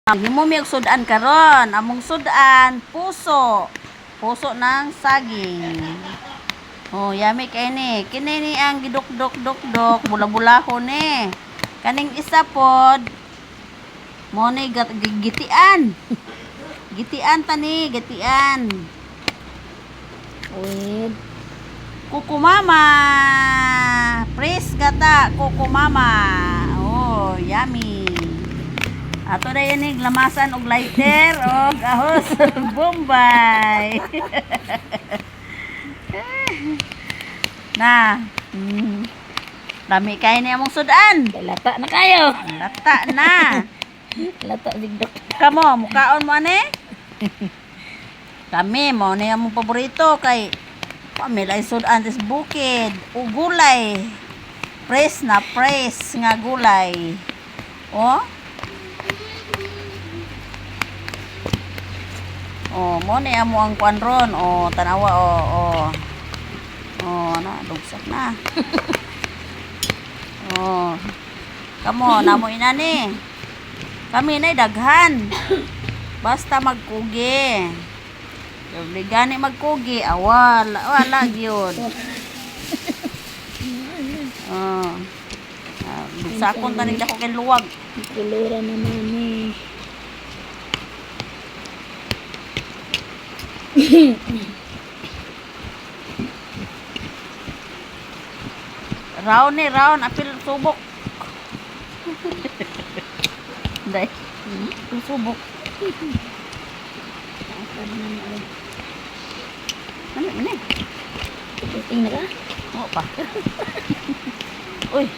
Himo mi og sudan karon. Among sudan, puso. Puso ng saging. Oh, yummy kay ni. Kini ni ang giduk-duk-duk-duk, bula-bulahon ni. Kaning isa pod mo ni gitian. Gitian tani, gitian. With Kukumama. Praise gata, kukumama. Oh, yummy. Ato na yan eh, lamasan og lighter og ahos Bombay. Na. Lami kay ni among sudan. Lata na kayo. Lata na. Lata sigdok. Kamo, mukaon mo ane? Kami, mo na among paborito kay pamilay sudan is bukid o gulay. Press na press nga gulay. Oh. Oh, mo ni amo ang kuan ron. Oh, tanawa, oh, oh. Oh, na dugsak na. Oh. Kamo, namo inani. Kami na daghan. Basta magkugi. Di gani magkugi, awala, wala gyud. Oh. Ah, dugsakon tanig dako kay luwag. Kulura na mami. Round ni round apil subok. Day. Apil subok. Ano man eh? Puting na ka? Oo pa. Uy.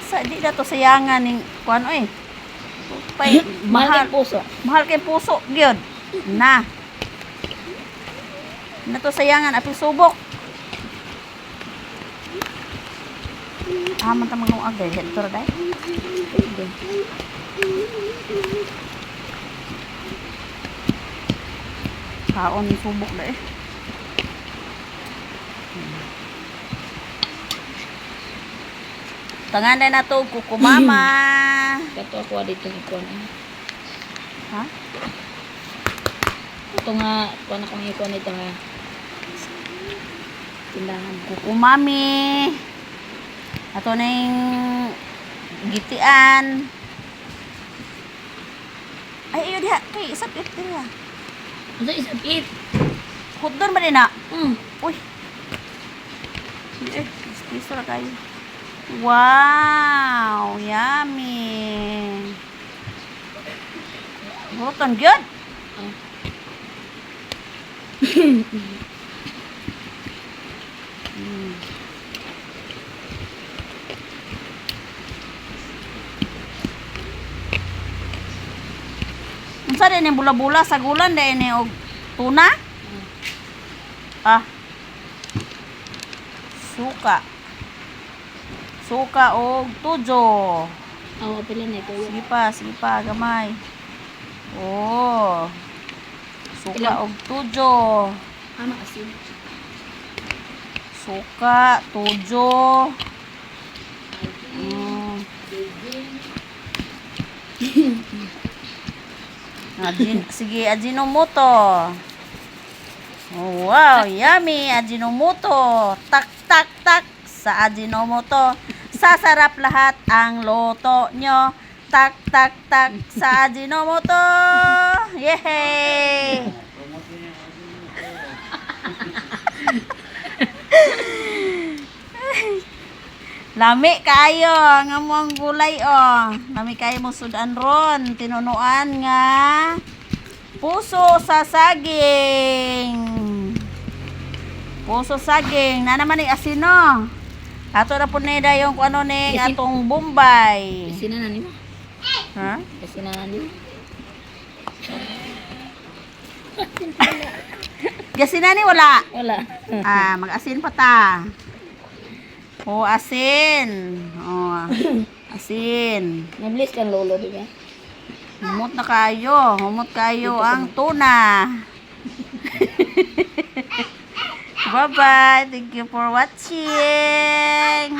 Sa di na to sayangan ning kuan oy. Pay, Mahal mahal kay puso. Mahal kay puso gyud. Na. Na to sayangan apil subok. Ah, man ta mga agay heto ra day. Pwede. Kaon ni subok day. Tangan na to kukumama. Kato ako dito ni kuan. Ha? Ito nga, kuan akong ikuan ito nga. Tindahan. Kukumami. Ato ning gitian. Ay, iyo diha. Kay, isapit diha. Ano isapit? Hotdog ba din na? Uy. Eh, piso na kayo. Wow! Yummy! Buton, good! Unsa din yung bula-bula sa gulan din ni og tuna? Ah. Suka. Suka og tujo. Aw, pila na ito. Sige pa, gamay. Oh. Suka Ilang? og tujo. Ah, makasin. Suka, tujo. Sige, Ajinomoto. Oh, wow, yummy, Ajinomoto. Tak, tak, tak sa Ajinomoto. Sasarap lahat ang loto nyo. Tak, tak, tak sa Ajinomoto. Yay! Lami kaayo ang among gulay oh. Lami kaayo mo sudan ron, tinunuan nga puso sa saging. Puso saging, na naman ni asino. Ato na po ni dayong kung ano ni Asin. atong Bombay. Kasi na nani mo. Ha? Kasi na nani mo. Gasina ni wala. Wala. Ah, mag-asin pa ta. Oh, asin. Oh, asin. Nablis kang lolo, di ba? Humot na kayo. Humot kayo ang tuna. Bye-bye. Thank you for watching.